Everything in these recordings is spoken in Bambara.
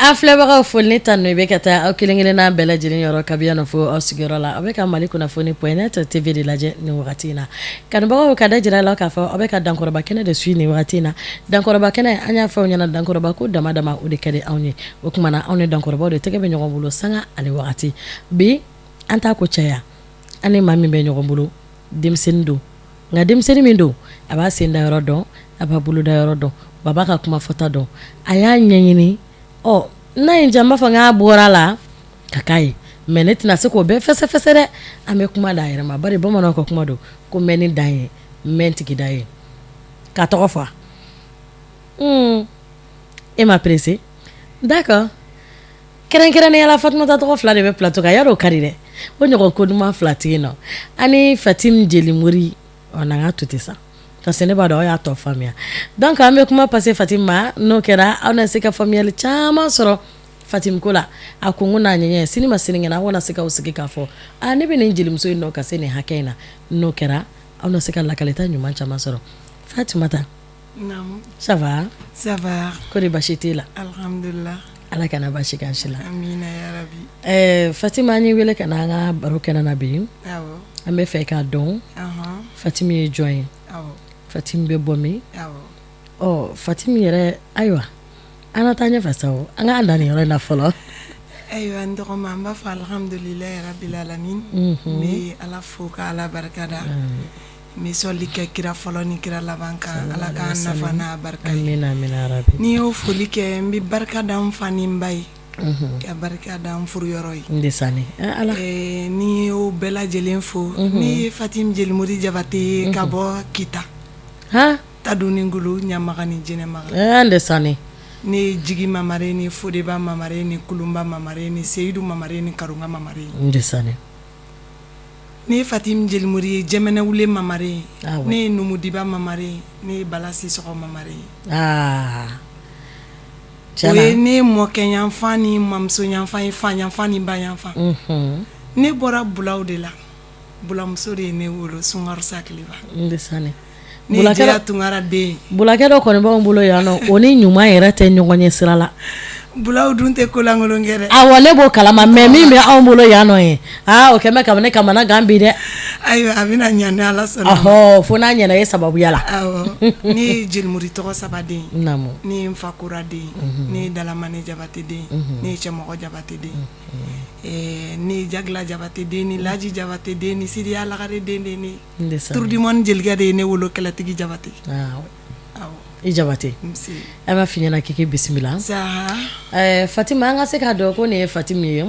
An filɛbagaw foli ni tanu bɛ ka taa aw kelen-kelenna bɛɛ lajɛlen yɔrɔ kabi yan fo aw sigiyɔrɔ la. Aw bɛ ka Mali kunnafoni point net TV de lajɛ nin wagati in na. Kanubagaw ka da jira la k'a fɔ aw bɛ ka Dankɔrɔba kɛnɛ de suit nin wagati in na. Dankɔrɔba kɛnɛ, an y'a fɔ aw ɲɛna, dankɔrɔba ko dama dama o de ka di anw ye. O tuma na anw ni dankɔrɔbaw de tɛgɛ bɛ ɲɔgɔn bolo sanga ani wagati. Bi an t'a ko caya, an ni maa min bɛ ɲɔgɔn bolo, denmisɛnnin don, nka denmisɛnnin min don, a b'a sen da yɔrɔ dɔn, a b'a bolo da yɔrɔ dɔn, wa a b'a ka kuma fɔta dɔn, a y'a ɲɛɲini. Ɔ n'a ye n b'a fɔ n'a bɔra la ka k'a ye, mais ne tɛna se k'o bɛɛ fɛsɛfɛsɛ dɛ. An bɛ kuma d'a yɛrɛ ma, bari bamananw ka kuma don ko mɛnni dan ye mɛn tigi da ye. K'a tɔgɔ fɔ, e ma pressé? D'accord. Kɛrɛnkɛrɛnnenya la, Fatumata tɔgɔ fila de bɛ plateau kan, yarɔ o ka di dɛ, o ɲɔgɔn ko duman fila tɛ yen nɔ. Ani Fatim Jelimori, ɔ n'an ka to ten sa, parce que ne b'a dɔn aw y'a tɔ faamuya. Donc an bɛ kuma passer Fatim ma, n'o kɛra aw na se ka faamuyali caman sɔrɔ Fatim ko la, a kunkun n'a ɲɛɲɛ. Sini ma sinikɛnɛ, aw na se k'aw sigi k'a fɔ aa, ne bɛ nin jelimuso in dɔn ka se nin hakɛ in na. N'o kɛra, aw na se ka lakalita ɲuman caman sɔrɔ. Fatumata. Naamu. Ça va? Ça va. Kɔri baasi t'e la? Alhamdulillah. Ala kana baasi k'an si la. Amina ya rabi. Fatima, an y'i wele ka na an ka baro kɛnɛ na bi. Awɔ. An bɛ fɛ k'a dɔn. Ɔnhɔn. Fatim ye jɔn ye? Awɔ. Fatim bɛ bɔ min? Awɔ. Ɔ Fatim yɛrɛ, ayiwa, an na taa ɲɛfɛ sa o, an k'an dan nin yɔrɔ in na fɔlɔ. Ayiwa n tɔgɔma, n b'a fɔ alhamdulilahi rabil alamin. N bɛ Ala fo ka Ala barika da. N bɛ sɔli kɛ kira fɔlɔ ni kira laban kan, Ala k'an nafa n'a barika ye. Amina amina ya rabi. N'i y'o foli kɛ, n bɛ barika da n fa ni n ba ye, ka barika da n furuyɔrɔ ye. Ndesan Ala. N'i y'o bɛɛ lajɛlen fo, ne ye Fatim Jelimori Jabate ye ka bɔ Kita. Han. Taduningulu Ɲamaga ni Jɛnɛmaga. Ndesan. Ne ye Jigi Mamare ni Fodeba Mamare ni Kulunba Mamare ni Seyidu Mamare ni Karunga Mamare ye. Ndesan. Ne ye Fatim Jelimori ye, Jɛmɛnɛwule Mamare ye, ne ye Numudiba Mamare ye, ne ye Bala Sisɔgɔ Mamare ye. O ye ne mɔkɛ yanfan ni mamuso yanfan ye, fa yanfan ni ba yanfan. Ne bɔra Bulaw de la, bulamuso de ye ne wolo, Sunkaro Sakiliba. Ne Jara Tunkara den. Bulakɛ dɔ kɔni b'anw bolo yan nɔ, o ni ɲuman yɛrɛ tɛ ɲɔgɔn ɲɛ sira la. Bulaw dun tɛ kolankolon kɛ dɛ. Awɔ, ne b'o kalama, mais min bɛ anw bolo yan nɔ ye, aa o kɛlen bɛ ka ne kamana gan bi dɛ. Ayiwa, a bɛna ɲɛ ni Ala sɔnna. Ɔhɔ, fo n'a ɲɛna e sababuya la. Awɔ, ne ye Jelimori tɔgɔ saba den ye. Naamu. Ne ye n fa Kura den ye, ne ye Dalamani Jabate den ye, ne ye Cɛmɔgɔ Jabate den ye, ne ye Jagila Jabate den ni Laji Jabate den ni Sidiya Lagare den de ye ne ye. Tour du monde jelikɛ de ye ne wolo, Kɛlɛtigi Jabate. I Jabate, an b'a f'i ɲɛna k'i k'i bisimila. Fatima, an ka se k'a dɔn ko nin ye Fatim ye,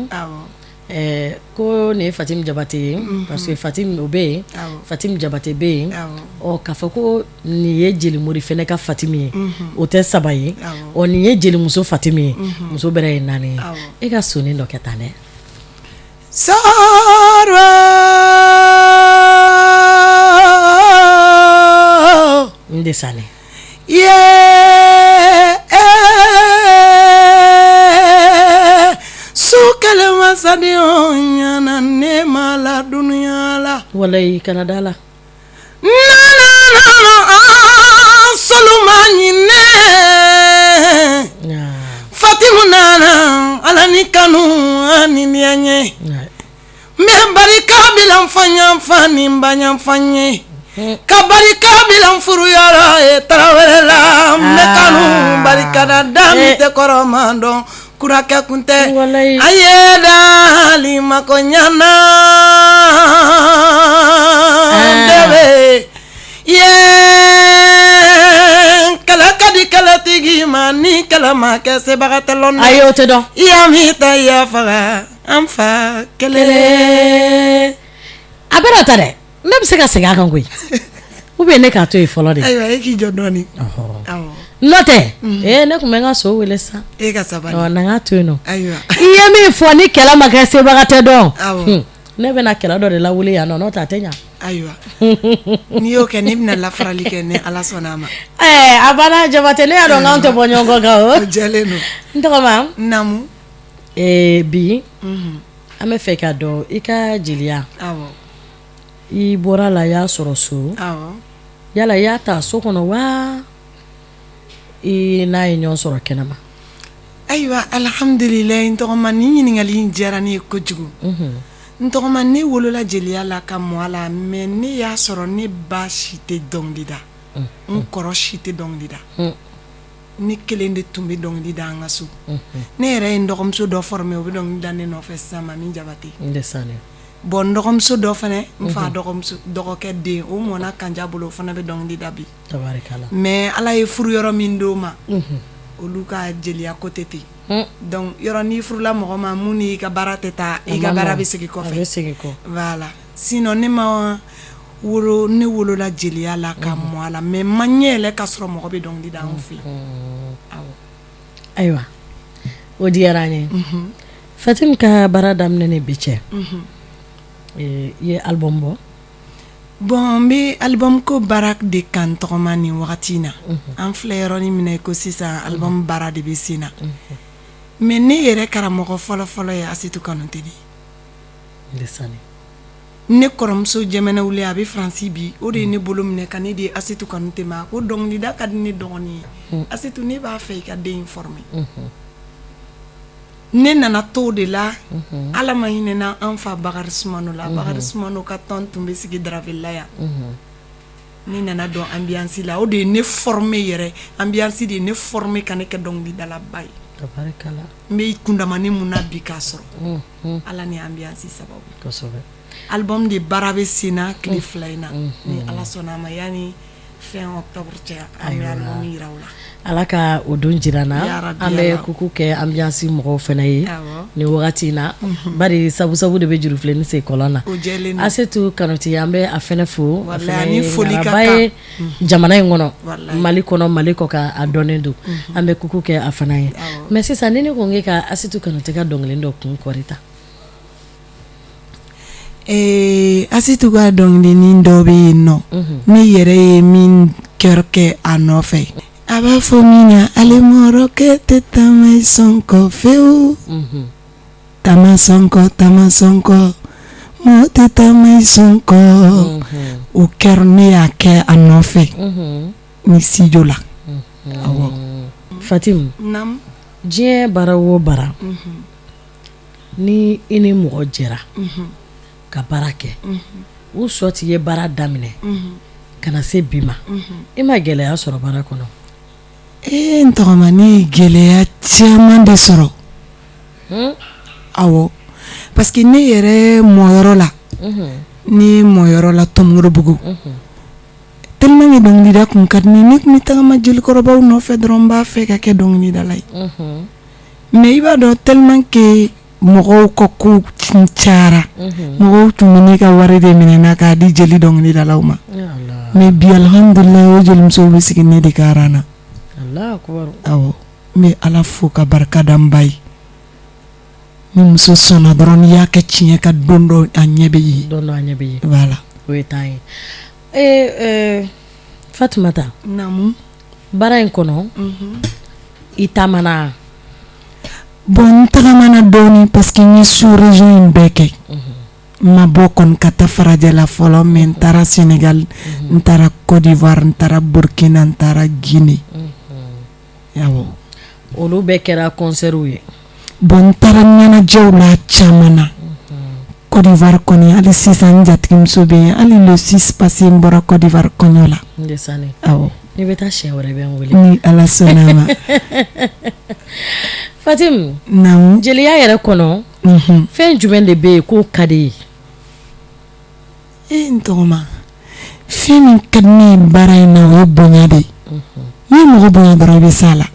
ko nin ye Fatim Jabate ye, parce que Fatim o bɛ yen, Fatim Jabate bɛ yen. Ɔ k'a fɔ ko nin ye Jelimori fana ka Fatim ye, o tɛ saba ye. Ɔ nin ye jelimuso Fatim ye, muso bɛrɛ ye naani ye. E ka sonin dɔ kɛ tan dɛ. Sɔrɔ n de sa ye su kelen masaden ɲɛna ne ma la dunya la walayi kana da la Soloma ɲinɛ Fatimu nana Ala ni kanu ani diyaɲɛ n bɛ barika bila n fa yanfan ni n ba yanfan ye ka barika bila n furuyɔrɔ ye Tarawele la n bɛ kanu barika da da min tɛ kɔrɔma dɔn kurakɛ kun tɛ a ye dali mako ɲana bɛɛ ye kɛlɛ ka di kɛlɛtigi ma ni kɛlɛ ma kɛ sebaga tɛ lɔn ayi o tɛ dɔn i ya min ta i ya faga an fa kelen a bɛna ta dɛ. Ne bɛ se ka segin a kan koyi ou bien ne k'a to yen fɔlɔ de. Ayiwa, e k'i jɔ dɔɔnin. N'o tɛ ee ne tun bɛ n ka so wele sa. E ka sabali. Ɔ na n k'a to yen nɔ. Ayiwa. I ye min fɔ ni kɛlɛ ma kɛ sebaga tɛ dɔn. Awɔ. Ne bɛna kɛlɛ dɔ de lawuli yan nɔ, n'o tɛ a tɛ ɲɛ. Ayiwa, n'i y'o kɛ ne bɛna lafarali kɛ ni Ala sɔnna a ma. Ɛɛ a banna Jabate, ne y'a dɔn k'anw tɛ bɔ ɲɔgɔn kɔ kan o. O jɛlen don. N tɔgɔma. Naamu. Ee bi. Unhun. An bɛ fɛ k'a dɔn i ka jeliya. Awɔ. I bɔra la, i y'a sɔrɔ so, yala i y'a ta so kɔnɔ wa i n'a ye ɲɔgɔn sɔrɔ kɛnɛma? Ayiwa alihamdulilayi n tɔgɔma, nin ɲininkali in diyara ne ye kojugu. N tɔgɔma, ne wolola jeliya la ka mɔ a la, mais ne y'a sɔrɔ ne ba si tɛ dɔnkili da, n kɔrɔ si tɛ dɔnkili da, ne kelen de tun bɛ dɔnkili da an ka so. Ne yɛrɛ ye n dɔgɔmuso dɔ former, o bɛ dɔnkili da ne nɔfɛ sisan, Mami Jabate. Bon, n dɔgɔmuso dɔ fana, n fa dɔgɔmuso dɔgɔkɛ den, o mɔna Kanja bolo, o fana bɛ dɔnkili da bi. Mais Ala ye furu yɔrɔ min d'o ma, olu ka jeliya ko tɛ ten. Donc yɔrɔ n'i furula mɔgɔ ma mun n'i ka baara tɛ taa, i ka baara bɛ segin kɔfɛ. Voilà, sinon ne ma wolo, ne wolola jeliya la ka mɔ a la, mais n ma ɲɛ yɛlɛ ka sɔrɔ mɔgɔ bɛ dɔnkili da anw fɛ yen. Ayiwa, o diyara an ye. Fatim ka baara daminɛ ni bi cɛ, i ye album bɔ? Bon, n bɛ album ko baara de kan tɔgɔma nin wagati in na. An filɛ yɔrɔnin min na i ko sisan, album baara de bɛ sen na. Mais ne yɛrɛ karamɔgɔ fɔlɔfɔlɔ ye Asetu Kanute de ye. Ne kɔrɔmuso Jɛmɛnɛ Wule, a bɛ Faransi bi, o de ye ne bolo minɛ ka ne di Asetu Kanute ma. A ko dɔnkilida ka di ne dɔgɔnin ye, Asetu, ne b'a fɛ i ka den in former. Ne nana to de la. Ala ma hinɛna an fa Bakari Sumano la. Bakari Sumano ka tɔn tun bɛ sigi Daravela yan. Ne nana dɔn ambiance la, o de ye ne former yɛrɛ. Ambiance de ye ne former ka ne kɛ dɔnkilidalaba ye. N bɛ kundamani mun na bi k'a sɔrɔ Ala ni ambiance sababu. Album de baara bɛ sen na tile 2 in na. Ni Ala sɔnna a ma, yanni fin octobre cɛ, an bɛ album jira u la. Ala ka o don jira an na. An bɛ kuku kɛ ambiance mɔgɔw fana ye nin wagati in na, bari sabu sabu de bɛ jurufilen sen kɔlɔn na. Asetu Kanute, an bɛ a fana fo, a fana ye ŋanaba ye jamana in kɔnɔ, Mali kɔnɔ, Mali kɔ kan, a dɔnnen don. An bɛ kuku kɛ a fana ye. Mais sisan, ni ne ko n k'e ka Asetu Kanute ka dɔnkili dɔ kun kɔri ta? Ee, Asetu ka dɔnkilinin dɔ bɛ yen nɔ, ne yɛrɛ ye min chœur kɛ a nɔfɛ. A b'a fɔ min na: ale mɔrɔkɛ tɛ tama sɔnkɔ fewu, tama sɔnkɔ, tama sɔnkɔ, mɔgɔ tɛ tama sɔnkɔ. O chœur, ne y'a kɛ a nɔfɛ ni studio la. Awɔ. Fatim, diɲɛ baara o baara, ni i ni mɔgɔ jɛra ka baara kɛ, u sɔti ye baara daminɛ ka na se bi ma, i ma gɛlɛya sɔrɔ baara kɔnɔ? Ee, n tɔgɔma, ne ye gɛlɛya caman de sɔrɔ. Awɔ, parce que ne yɛrɛ mɔyɔrɔ la, ne mɔyɔrɔ la Tomikɔrɔbugu, tellement que dɔnkilida kun ka di ne ye, ne tun bɛ tagama jelikɔrɔbaw nɔfɛ dɔrɔn, n b'a fɛ ka kɛ dɔnkilidala ye. Mais i b'a dɔn, tellement que mɔgɔw ka kow tun cayara, mɔgɔw tun bɛ ne ka wari de minɛ na k'a di jeli dɔnkilidalaw ma. Mais bi, alhamdulilayi, o jelimusow bɛ sigi ne de ka rang na. Awɔ, n bɛ Ala fo ka barika da n ba ye. Ni muso sɔnna dɔrɔn, n'i y'a kɛ tiɲɛ ka, don dɔ a ɲɛ bɛ ye. Don dɔ a ɲɛ bɛ ye. Voilà. O ye tan ye. Ee, Fatumata. Naamu. Baara in kɔnɔ, i taamana? Bon, n tagamana dɔɔnin parce que n ye sous région in bɛɛ kɛ. N ma bɔ kɔni ka taa farajɛla fɔlɔ, mais n taara Sénégal, n taara Côte d'Ivoire, n taara Burkina, n taara Guinée. Awɔ. Olu bɛɛ kɛra concert ye? Bon, n taara ɲɛnajɛw la caman na. Côte d'Ivoire kɔni, hali sisan n jatigimuso bɛ yen. Hali le 6 passé, n bɔra Côte d'Ivoire kɔɲɔ la. Awɔ. N'i bɛ taa siɲɛ wɛrɛ, i bɛ n wele. Ni Ala sɔnna a ma. Fatim. Naamu. Jeliya yɛrɛ kɔnɔ, fɛn jumɛn de bɛ yen k'o ka di ye? E, n tɔgɔma, fɛn min ka di ne ye baara in na, o ye bonya de ye. N'i ye mɔgɔ bonya dɔrɔn, i bɛ s'a la.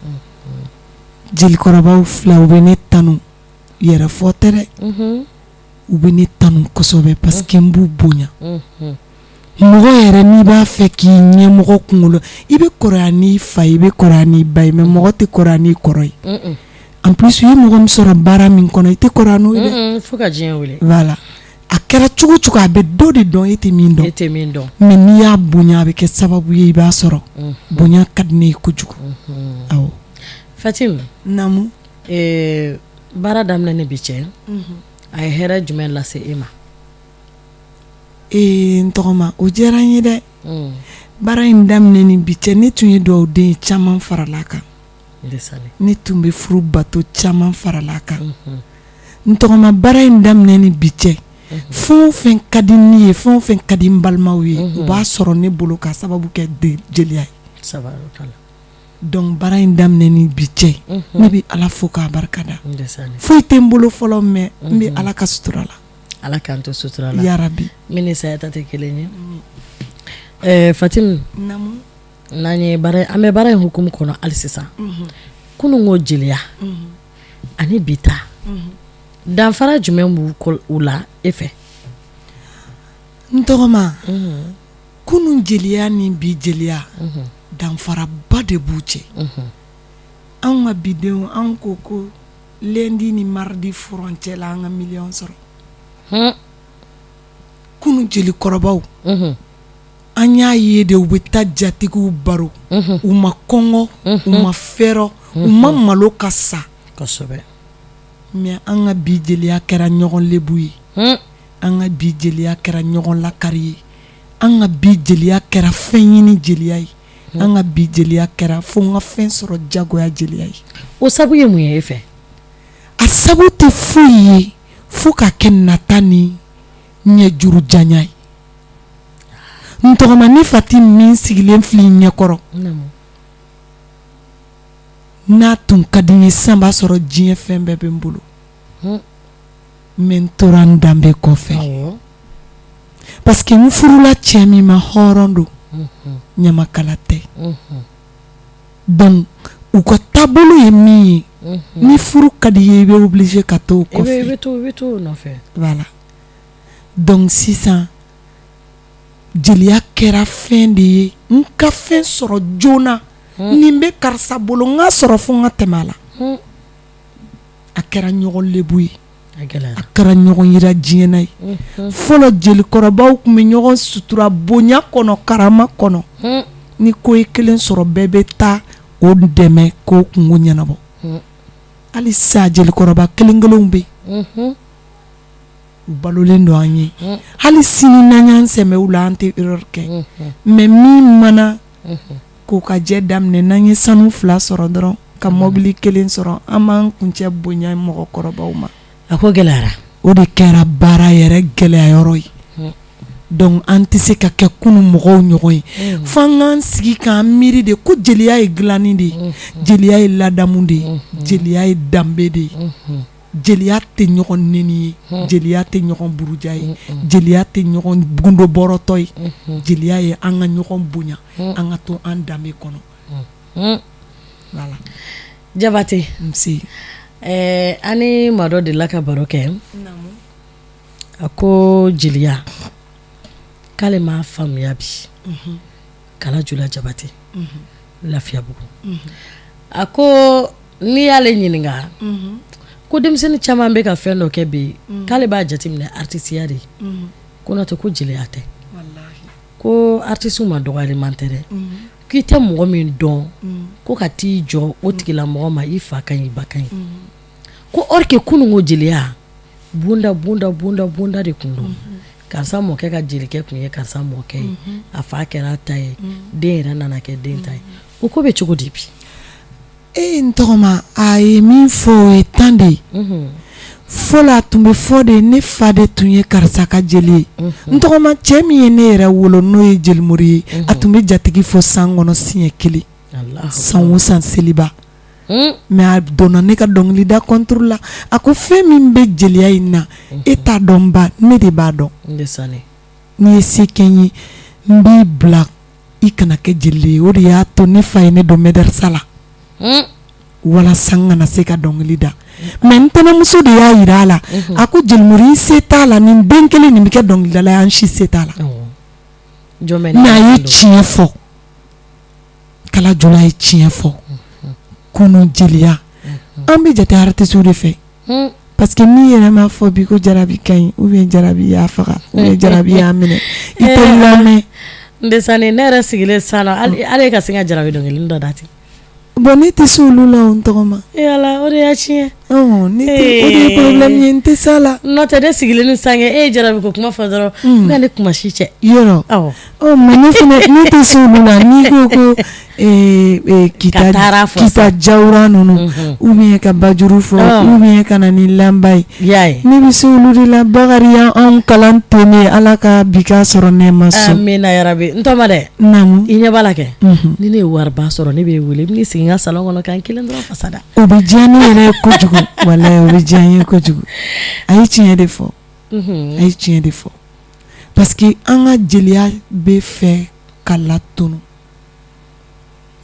Jelikɔrɔbaw fila, u bɛ ne tanu yɛrɛ fɔ tɛ dɛ, u bɛ ne tanu kosɛbɛ parce que n b'u bonya. Mɔgɔ yɛrɛ, n'i b'a fɛ k'i ɲɛmɔgɔ kunkolo, i bɛ kɔrɔya n'i fa ye, i bɛ kɔrɔya n'i ba ye, mais mɔgɔ tɛ kɔrɔya n'i kɔrɔ ye. En plus, u ye mɔgɔ min sɔrɔ baara min kɔnɔ, i tɛ kɔrɔya n'o ye dɛ. Fo ka diɲɛ wuli. Voilà, a kɛra cogo o cogo, a bɛ dɔ de dɔn e tɛ min dɔn. E tɛ min dɔn. Mais n'i y'a bonya, a bɛ kɛ sababu ye i b'a sɔrɔ. Bonya ka di ne ye kojugu, awɔ. Fatim. Naamu. Baara daminɛ ni bi cɛ, a ye hɛrɛ jumɛn lase e ma? Ee, n tɔgɔma, o diyara n ye dɛ. Baara in daminɛ ni bi cɛ, ne tun ye dugawuden caman farala kan. Ne tun bɛ furu bato caman farala a kan. N tɔgɔma, baara in daminɛ ni bi cɛ, fɛn o fɛn ka di ne ye, fɛn o fɛn ka di n balimaw ye, u b'a sɔrɔ ne bolo ka sababu kɛ jeliya ye. Donc baara in daminɛ ni bi cɛ, ne bɛ Ala fo k'a barikada. Foyi tɛ n bolo fɔlɔ, mais n bɛ Ala ka sutura la. Ala k'an to sutura la. Yarabi. Min ni saya ta tɛ kelen ye. Ɛɛ Fatim, n'an ye baara, an bɛ baara in hukumu kɔnɔ hali sisan. Kunun ko jeliya ani bi ta, danfara jumɛn b'u u la e fɛ? N tɔgɔma, kunun jeliya ni bi jeliya, danfaraba de b'u cɛ. Anw ka bidenw, anw ko ko lundi ni mardi furancɛ la, an ka miliyɔn sɔrɔ. Kunun jelikɔrɔbaw, an y'a ye de, u bɛ taa jatigiw baro, u ma kɔngɔ, u ma fɛrɔ, u ma malo ka sa. Mais an ka bi jeliya kɛra ɲɔgɔn lebu ye, an ka bi jeliya kɛra ɲɔgɔn lakari ye, an ka bi jeliya kɛra fɛn ɲini jeliya ye, an ka bi jeliya kɛra fo n ka fɛn sɔrɔ jagoya jeliya ye. O sabu ye mun ye e fɛ? A sabu tɛ foyi ye fo ka kɛ nata ni ɲɛjuru janya ye. N tɔgɔma, ni Fati min sigilen filɛ ɲɛkɔrɔ, n'a tun ka di n ye sisan, b'a sɔrɔ diɲɛ fɛn bɛɛ bɛ n bolo, mais n tora n danbe kɔfɛ, parce que n furula cɛ min ma, hɔrɔn don, ɲamakala tɛ. Donc u ka taabolo ye min ye, ni furu ka di ye, i bɛ obligé ka to o kɔfɛ. Voilà. Donc sisan jeliya kɛra fɛn de ye, n ka fɛn sɔrɔ joona, nin bɛ karisa bolo, n ka sɔrɔ fo n ka tɛmɛ a la. A kɛra ɲɔgɔn lebu ye, a kɛra ɲɔgɔn yira diɲɛ ye. Fɔlɔ jelikɔrɔbaw tun bɛ ɲɔgɔn sutura bonya kɔnɔ, karama kɔnɔ. Ni ko ye kelen sɔrɔ, bɛɛ bɛ taa o dɛmɛ k'o kungo ɲɛnabɔ. Hali sa jelikɔrɔba kelen kelenw bɛ yen, u balolen don an ye. Hali sini n'an y'an sɛmɛ u la, an tɛ erreur kɛ. Mais min mana k'o ka jɛ daminɛ, n'an ye sanu fila sɔrɔ dɔrɔn, ka mɔbili kelen sɔrɔ, an b'an kuncɛ bonya mɔgɔkɔrɔbaw ma. A ko gɛlɛyara. O de kɛra baara yɛrɛ gɛlɛya yɔrɔ ye. Donc an tɛ se ka kɛ kunun mɔgɔw ɲɔgɔn ye, fo an k'an sigi k'an miiri de ko jeliya ye dilanni de ye, jeliya ye ladamu de ye, jeliya ye danbe de ye. Jeliya tɛ ɲɔgɔn neni ye, jeliya tɛ ɲɔgɔn buruja ye, jeliya tɛ ɲɔgɔn gundo bɔrɔtɔ ye. Jeliya ye an ka ɲɔgɔn bonya, an ka to an danbe kɔnɔ. Voilà. Jabate, nse. An ni maa dɔ delila ka baro kɛ. A ko jeliya, k'ale m'a faamuya bi. Kala Jula Jabate, Lafiyabugu. A ko n'i y'ale ɲininka ko denmisɛnnin caman bɛ ka fɛn dɔ kɛ bi, k'ale b'a jateminɛ artisiya de ye, ko n'o tɛ ko jeliya tɛ. Ko artisiw ma dɔgɔyaliman tɛ dɛ, k'i tɛ mɔgɔ min dɔn ko ka t'i jɔ o tigilamɔgɔ ma, i fa ka ɲi, i ba ka ɲi. Ko or que kunun ko jeliya, bonda bonda bonda bonda de tun don. Karisa mɔkɛ ka jelikɛ tun ye karisa mɔkɛ ye, a fa kɛra a ta ye, den yɛrɛ nana kɛ den ta ye. O ko bɛ cogo di bi? E n tɔgɔma, a ye min fɔ, o ye tan de ye. Fɔlɔ a tun bɛ fɔ de, ne fa de tun ye karisa ka jeli ye. N tɔgɔma, cɛ min ye ne yɛrɛ wolo, n'o ye jelimori ye, a tun bɛ jatigi fo san kɔnɔ siɲɛ kelen, san o san seliba. Mais a donna ne ka dɔnkilida contre la. A ko fɛn min bɛ jeliya in na, e t'a dɔn ba, ne de b'a dɔn. N'i ye se kɛ n ye, n b'i bila i kana kɛ jeli ye. O de y'a to ne fa ye ne don mɛdarisa la, walasa n kana se ka dɔnkili da. Mais n tɛnɛmuso de y'a jira a la, a ko jelimori, i se t'a la, nin den kelen nin bɛ kɛ dɔnkilidala ye, an si se t'a la. Mais a ye tiɲɛ fɔ, Kala Jula ye tiɲɛ fɔ. Kunun jeliya, an bɛ jate artisiw de fɛ, parce que n'i yɛrɛ m'a fɔ bi ko jarabi ka ɲi, ou bien jarabi y'a faga, ou bien jarabi y'a minɛ, i tɛ lamɛn. N ne yɛrɛ sigilen sa, ale ka se ka jarabi dɔnkili dɔ da ten. Bon, ne tɛ se olu la, o n tɔgɔma. Ala, o de y'a tiɲɛ. Ne o de ye problème ye, n tɛ s'a la. N'o tɛ ne sigilen ni sange e ye jarabi ko kuma fɔ dɔrɔn n ne kuma si cɛ yɔrɔ. Ɔ mais ne fana ne tɛ se olu la. N'i ko ko kita kita jawura ninnu ou bien ka bajuru fɔ ou bien ka na ni lanba ye, ne bɛ se olu de la. Bakari y'anw kalan ten de, Ala ka bi k'a sɔrɔ nɛɛma so. Amina yarabi. N tɔgɔma dɛ. Naamu. I ɲɛ b'a la kɛ, ni ne ye wariba sɔrɔ, ne b'e wele, i bɛn'i sigi n ka salon kɔnɔ k'an kelen dɔrɔn fasa da. O bɛ diya ne yɛrɛ ye kojugu, walayi o bɛ diya n ye kojugu. A ye tiɲɛ de fɔ, a ye tiɲɛ de fɔ, parce que an ka jeliya bɛ fɛ ka latunu,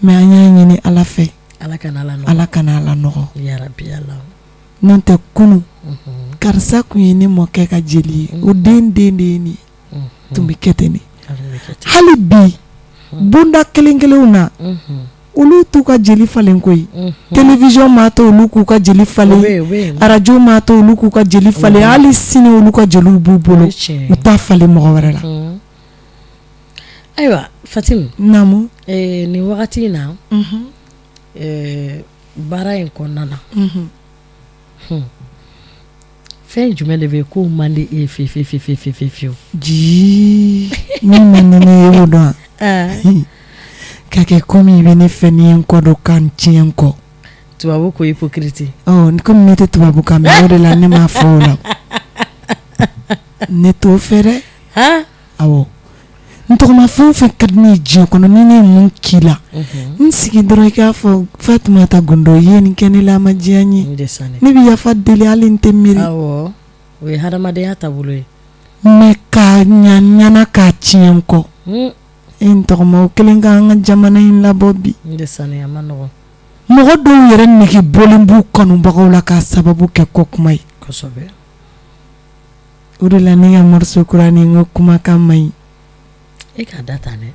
mais an y'a ɲini Ala fɛ Ala kana Ala kana a lanɔgɔ. N'o tɛ kunun karisa tun ye ne mɔkɛ ka jeli ye, o den den de ye nin ye, tun bɛ kɛ ten de. Hali bi bonda kelen kelenw na, olu t'u ka jeli falen koyi. Télévision m'a to olu k'u ka jeli falen, arajo m'a to olu k'u ka jeli falen. Hali sini olu ka jeliw b'u bolo, u t'a falen mɔgɔ wɛrɛ la. Ayiwa Fatim. Naamu. Nin wagati in na, baara in kɔnɔna na, fɛn jumɛn de bɛ k'o man di e ye fiye fiye fiye fiye fiyewu? Jii, min man di ne ye, e b'o dɔn wa? Ka kɛ komi i bɛ ne fɛ, ni ye n kɔ don ka n tiɲɛ n kɔ. Tubabu ko hypocrite. Komi ne tɛ tubabu kan mɛn, o de la ne m'a fɔ o la. Ne t'o fɛ dɛ. Awɔ, n tɔgɔma, fɛn o fɛn ka di ne ye diɲɛ kɔnɔ, ni ne ye mun k'i la, n sigi dɔrɔn i k'a fɔ Fatumata Gundo, i ye nin kɛ ne la, a ma diya n ye, ne bɛ yafa deli, hali n tɛ miiri. Awɔ, o ye hadamadenya taabolo ye. Mais k'a ɲa ɲana k'a tiɲɛ n kɔ, e n tɔgɔma, o kelen k'an ka jamana in labɔ bi. Mɔgɔ dɔw yɛrɛ nege bɔlen b'u kanubagaw la k'a sababu kɛ kɔ kuma ye. O de la ne ka morceau kura nin, ko kumakan man ɲi. E k'a da tan dɛ.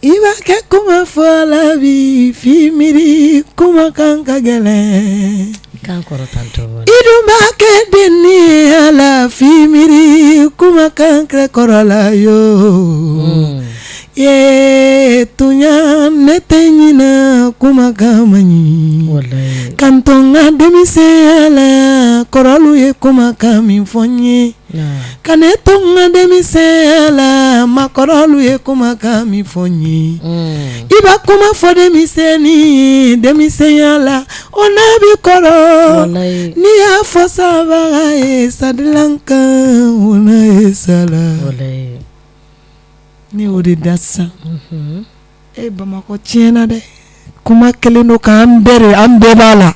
I b'a kɛ kuma fɔ la bi f'i miiri, kumakan ka gɛlɛn. Kan kɔrɔ tan. I dun b'a kɛ denni ye a la f'i miiri, kumakan kɛ kɔrɔ la yo. Ye tunya, ne tɛ ɲinɛ, kumakan man ɲi. Ka n to n ka denmisɛnya la, kɔrɔlu ye kumakan min fɔ n ye. Ka ne to n ka denmisɛnya la, makɔrɔlu ye kumakan min fɔ n ye. I b'a kuma fɔ denmisɛnnin denmisɛnya la, o n'a bɛ kɔrɔ. N'i y'a fɔ sabaga ye sadilan kan, o n'a ye sala. Ne y'o de da sisan. E Bamakɔ tiɲɛna dɛ, kuma kelen don k'an bɛɛ de, an bɛɛ b'a la.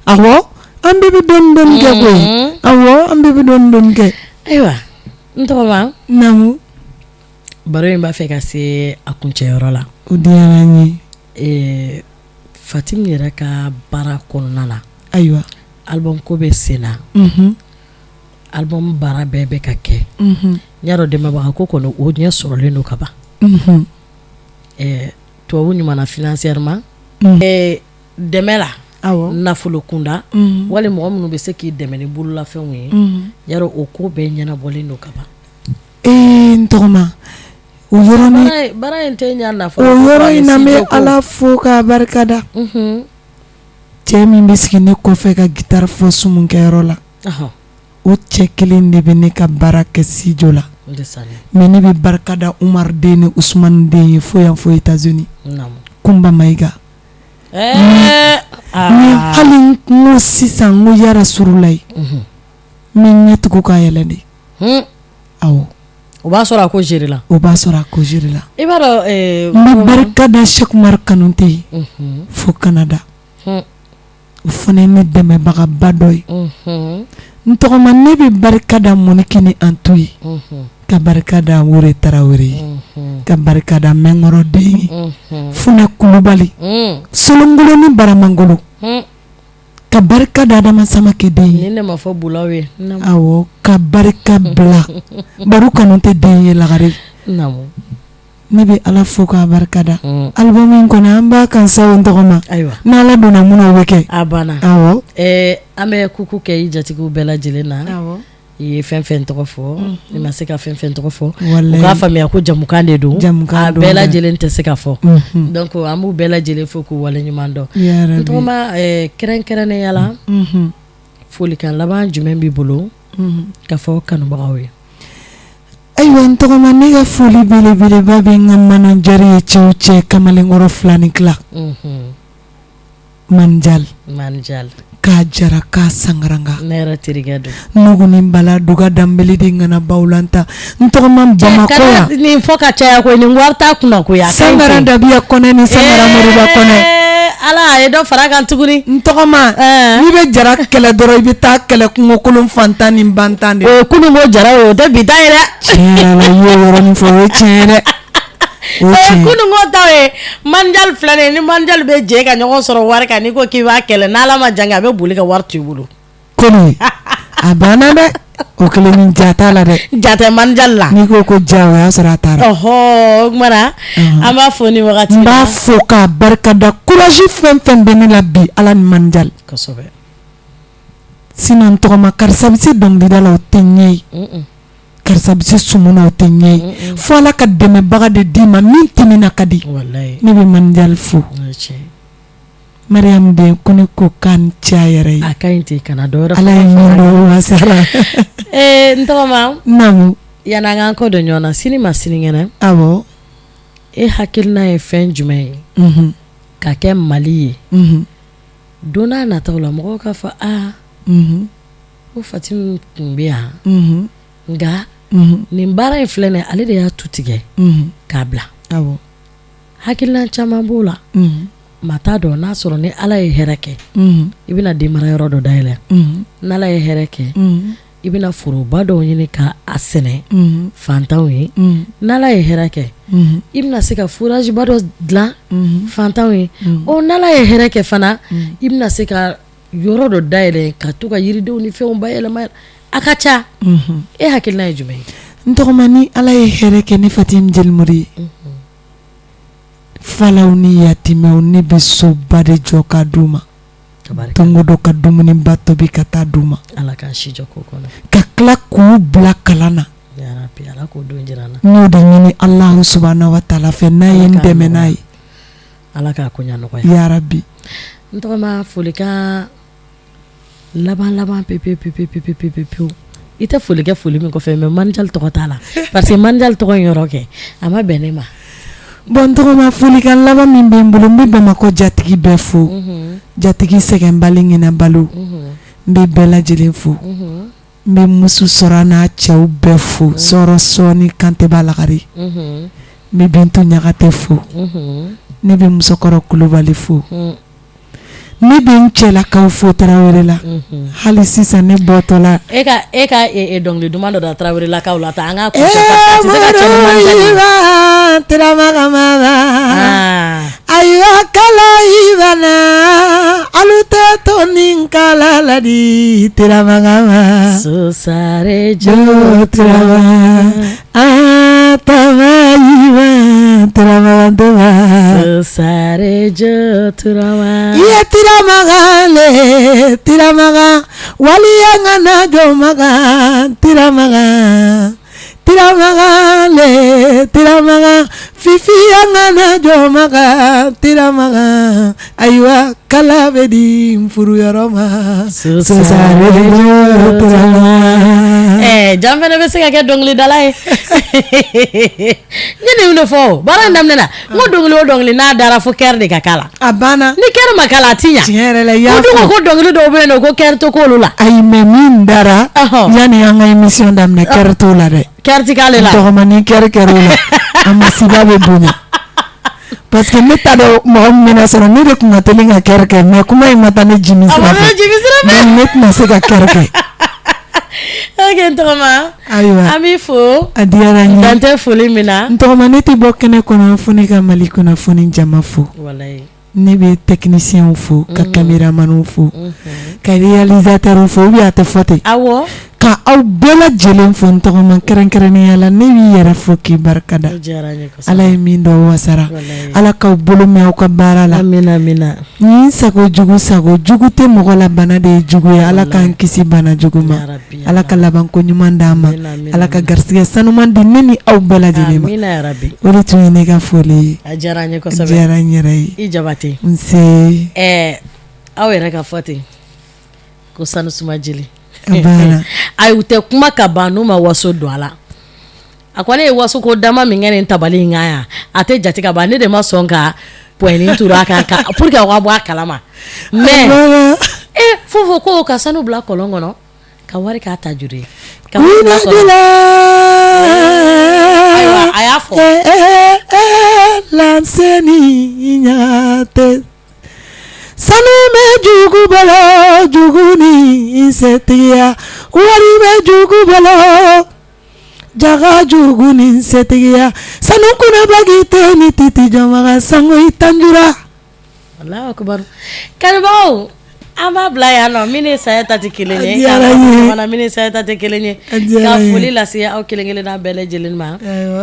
Awɔ, an bɛɛ bɛ dɔɔni dɔɔni kɛ koyi. Awɔ, an bɛɛ bɛ dɔɔni dɔɔni kɛ. Ayiwa n tɔgɔma. Naamu. Baro in b'a fɛ ka se a kuncɛyɔrɔ la. O diyara n ye. Fatim yɛrɛ ka baara kɔnɔna na. Ayiwa. Album ko bɛ sen na. Album baara bɛɛ bɛ ka kɛ. N y'a dɔn dɛmɛbaga ko kɔni o ɲɛ sɔrɔlen don ka ban. Tubabu ɲuman na financièrement, dɛmɛ la, nafolo kunda, wali mɔgɔ minnu bɛ se k'i dɛmɛ ni bololafɛnw ye, yarɔ o ko bɛɛ ɲɛnabɔlen don ka ban. Ee n tɔgɔma, o yɔrɔnin baara in tɛ ɲɛ nafolo o yɔrɔ in na, n bɛ Ala fo k'a barikada. Cɛ min bɛ sigi ne kɔfɛ ka guitare fɔ sumunkɛyɔrɔ la, o cɛ kelen de bɛ ne ka baara kɛ studio la. Mais ne bɛ barika da Umaru den ni Usumani den ye fo yan fo États-Unis, Kunba Mayiga. Ni hali n ko sisan n ko yarasurulayi, n bɛ ɲɛ tugun ka yɛlɛ de. Awɔ. O b'a sɔrɔ a ko gérer la. O b'a sɔrɔ a ko gérer la. I b'a dɔn. N bɛ barika da Sɛki Umaru Kanute ye fo Canada. O fana ye ne dɛmɛbagaba dɔ ye. N tɔgɔma, ne bɛ barika da Monique ni Antu ye, ka barika da Wore Tarawele ye, ka barika da Mɛnkɔrɔ den ye, Funɛ Kulubali, Solongolo ni Baramangolo, ka barika da Adama Samakɛ den ye. Ni ne ma fɔ bulaw ye. Awɔ, ka barika bila Baru Kanute den ye Lagare. Ne bɛ Ala fo k'a barika da. Album in kɔni an b'a kan sa o n tɔgɔma. Ayiwa. N'Ala donna mun na o bɛ kɛ. A banna. Awɔ. An bɛ kuku kɛ i jatigiw bɛɛ lajɛlen na. Awɔ. I ye fɛn fɛn tɔgɔ fɔ, i ma se ka fɛn fɛn tɔgɔ fɔ, u k'a faamuya ko jamukan de don, jamukan a bɛɛ lajɛlen tɛ se ka fɔ. Donc an b'u bɛɛ lajɛlen fo k'u waleɲuman dɔn. N tɔgɔma, kɛrɛnkɛrɛnnenya la. Folikan laban jumɛn b'i bolo ka fɔ kanubagaw ye? Ayiwa n tɔgɔma, ne ka foli belebeleba bɛ n ka manager ye, cɛw cɛ kamalenkɔrɔ fila ni tila, Manjal k'a jara k'a sangaranga, ne yɛrɛ terikɛ don. Nugu ni bala duga danbele de ŋana bawulanta n tɔgɔma Bamakɔ yan. Nin fɔ ka caya koyi, nin wari t'a kunna koyi. Sangara Dabiya Kɔnɛ ni Sangara Moriba Kɔnɛ. Ala a ye dɔ fara kan tuguni. N tɔgɔma, n'i bɛ jara kɛlɛ dɔrɔn, i bɛ taa kɛlɛ kungokolon fantan ni bantan de. O ye kununko jara ye, o tɛ bi ta ye dɛ. Tiɲɛ yɛrɛ la, i y'o yɔrɔnin fɔ, o ye tiɲɛ ye dɛ. O ye kununko ta ye. Manjali filɛ nin ye, ni manjali bɛ jɛ ka ɲɔgɔn sɔrɔ wari kan, n'i ko k'i b'a kɛlɛ, n'Ala ma jan kɛ, a bɛ boli ka wari to i bolo. Kɔni a banna dɛ, o kelen ni ja t'a la dɛ. Ja tɛ manjali la. N'i ko ko ja, o y'a sɔrɔ a taara. Ɔhɔ, o tuma na an b'a fo ni wagati. N b'a fo k'a barikada. Courage fɛn fɛn bɛ ne la bi, Ala ni manjali. Kosɛbɛ. Sinon n tɔgɔma, karisa bɛ se dɔnkilida la, o tɛ ɲɛ ye. Karisa bɛ se sumu na, o tɛ ɲɛ ye. Fo Ala ka dɛmɛbaga de d'i ma min timina ka di. Ne bɛ manjali fo. Mariam den ko ne ko k'a ni ce a yɛrɛ ye. A ka ɲi ten, kana dɔ wɛrɛ. Ala ye min dɔn wasara. Ee n tɔgɔma. Naamu. Yanni an k'an kɔ don ɲɔgɔn na, sini ma sinikɛnɛ. Awɔ. E hakilina ye fɛn jumɛn ye ka kɛ Mali ye? Don n'a nataw la, mɔgɔw k'a fɔ aa, ko Fati tun bɛ yan, nka nin baara in filɛ nin ye, ale de y'a tu tigɛ k'a bila. Hakilina caman b'o la. Maa t'a dɔn n'a sɔrɔ ni Ala ye hɛrɛ kɛ, i bɛna den mara yɔrɔ dɔ dayɛlɛ. N'Ala ye hɛrɛ kɛ, i bɛna foroba dɔw ɲini ka a sɛnɛ fantanw ye. N'Ala ye hɛrɛ kɛ, i bɛna se ka forage ba dɔ dilan fantanw ye. Ɔ n'Ala ye hɛrɛ kɛ fana, i bɛna se ka yɔrɔ dɔ dayɛlɛ ka to ka yiridenw ni fɛnw bayɛlɛma. A ka ca. E hakilina ye jumɛn ye? N tɔgɔma, ni Ala ye hɛrɛ kɛ ne Fatim Jelimori ye, falaw ni yatimɛw, ne bɛ soba de jɔ ka d'u ma don o don, ka dumuniba tobi ka taa d'u ma, ka tila k'u bila kalan na. N y'o de ɲini Alahu subahana wa taala fɛ, n'a ye n dɛmɛ n'a ye. Ala k'a ko nɔgɔya. Yarabi. N tɔgɔma, folikan laban laban pe pe pe pe pe pe pe pewu. I tɛ foli kɛ foli min kɔfɛ, mais manjali tɔgɔ t'a la, parce que manjali tɔgɔ in yɔrɔ kɛ a ma bɛn ne ma. Bon n tɔgɔma, folikan laban min bɛ n bolo, n bɛ Bamakɔ jatigi bɛɛ fo, jatigi sɛgɛnbali ɲinɛbalo, n bɛ bɛɛ lajɛlen fo. N bɛ muso sɔrɔ n'a cɛw bɛɛ fo, sɔrɔ sɔɔni Kanteba Lagare. N bɛ Bintu Ɲagate fo, ne bɛ Musokɔrɔ Kulubali fo, ne bɛ n cɛlakaw fo Tarawele la hali sisan ne bɔtɔ la. E ka dɔnkili duman dɔ da Tarawelelakaw la ta an ka Ayiwa kala ibana alu tɛ to ni kala la di Tiramakan Sosare jo Tirama a tama Tiramakan Sosare jo Turama i ye Tiramakan le Tiramakan waliya ŋana jɔmakan Tiramakan Tiramakan le Tiramakan fifiya ŋana jɔmakan Tiramakan ayiwa kala bɛ di n furuyɔrɔ ma Sosare jo Turama. Jan fana bɛ se ka kɛ dɔnkilidala ye. N ye nin de fɔ baara in daminɛ na, n ko dɔnkili o dɔnkili n'a dara, fo chœur de ka k'a la. A banna. Ni chœur ma k'a la, a ti ɲa. Tiɲɛ yɛrɛ la, i y'a fɔ. Ko ko dɔnkili dɔw bɛ yen nɔ ko chœur tɛ k'olu la. Ayi, mais min dara yanni an ka émission daminɛ, chœur t'o la dɛ. Chœur ti k'ale la. Tɔgɔma, ni chœur kɛr'o la, a masiba bɛ bonya, parce que ne t'a dɔn mɔgɔ min bɛna sɔrɔ. Ne de tun ka teli ka chœur kɛ, mais kuma in ma taa ne jimi sira fɛ, donc ne tɛna se ka chœur kɛ. Ok n tɔgɔma. Ayiwa. An b'i fo. A diyara n ye. Dan tɛ foli min na. N tɔgɔma, ne tɛ bɔ kɛnɛ kɔnɔ fo ne ka Mali kunnafoni jama fo. Walayi. Ne bɛ techniciens fo, ka caméramanw fo, ka réalisateur fo, ou bien a tɛ fɔ ten? Awɔ. Ka aw bɛɛ lajɛlen fo. N tɔgɔma, kɛrɛnkɛrɛnnenya la, ne b'i yɛrɛ fo k'i barikada. O diyara n ye kosɛbɛ. Ala ye min dɔn wasara. Ala k'aw bolo mɛn aw ka baara la. Amina, amina. Ni sago jugu, sago jugu tɛ mɔgɔ la, bana de ye jugu ye. Ala k'an kisi bana jugu ma. Ala ka labanko ɲuman d'an ma. Ala ka garisɛgɛ sanuman di ne ni aw bɛɛ lajɛlen ma. Amina yarabi. O de tun ye ne ka foli ye. A diyara n ye kosɛbɛ. A diyara n yɛrɛ ye. I Jabate. Nse. Ɛɛ, aw yɛrɛ ka fɔ ten. Ko sanu suma jeli. Ayi, u tɛ kuma ka ban n'u ma waso don a la. A ko ne ye waso ko dama min kɛ nin tabali in kan yan, a tɛ jate ka ban. Ne de ma sɔn ka pointnin turu a kan pour que aw ka bɔ a kalama. Mais e fo ko ka sanu bila kɔlɔn kɔnɔ ka wari k'a ta juru ye. Ka wari bila kɔlɔn. Ayiwa, a y'a fɔ. Lanseni ɲatɛ sanu bɛ jugu bolo, jugu ni setigiya. Wari bɛ jugu bolo, jaga jugu ni setigiya. Sanu kunnabagi tɛ ni titi jɔnmaga sango i tanjura. Allahu akbar. Kanubagaw, an b'a bila yan nɔ. Min ni saya ta tɛ kelen ye, min ni saya ta tɛ kelen ye. Ka foli lase aw kelen kelenna bɛɛ lajɛlen ma.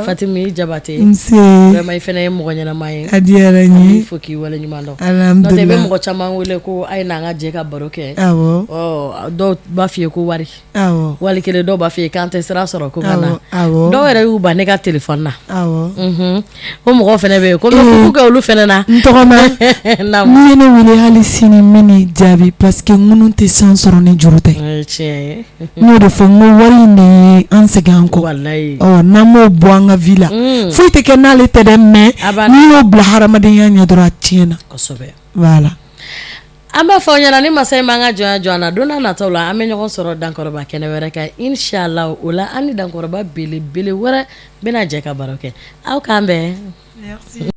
Fatimi Jabate, vraiment i fana ye mɔgɔ ɲɛnama ye. A diyara n ye. Fo k'i wale ɲuman dɔn. N'o tɛ, i bɛ mɔgɔ caman wele ko a ye n'an ka jɛ ka baro kɛ. Dɔw b'a f'i ye ko wari. Wali kelen dɔw b'a fɔ i ye k'an tɛ sira sɔrɔ ko ka na. Dɔw yɛrɛ y'u ban ne ka téléphone na. O mɔgɔ fana bɛ yen ko n bɛ kɛ olu fana na. N tɔgɔma, n'i ye ne wele hali sini, n bɛn'i jaabi parce que ŋunu tɛ san sɔrɔ ni juru tɛ. Tiɲɛ ye. N y'o de fɔ, n ko wari in de ye an segin an kɔ. Walayi. Ɔ, n'an m'o bɔ an ka vie la, foyi tɛ kɛ n'ale tɛ dɛ, mais n'i y'o bila hadamadenya ɲɛ dɔrɔn, a tiɲɛna. Kosɛbɛ. Voilà. An b'a fɔ aw ɲɛna, ni masa in m'an ka jɔnya jɔ an na, don n'a nataw la, an bɛ ɲɔgɔn sɔrɔ dankɔrɔba kɛnɛ wɛrɛ kan, inshallah. O la, an ni dankɔrɔba belebele wɛrɛ bɛna jɛ ka baro kɛ. Aw k'an bɛn. Merci.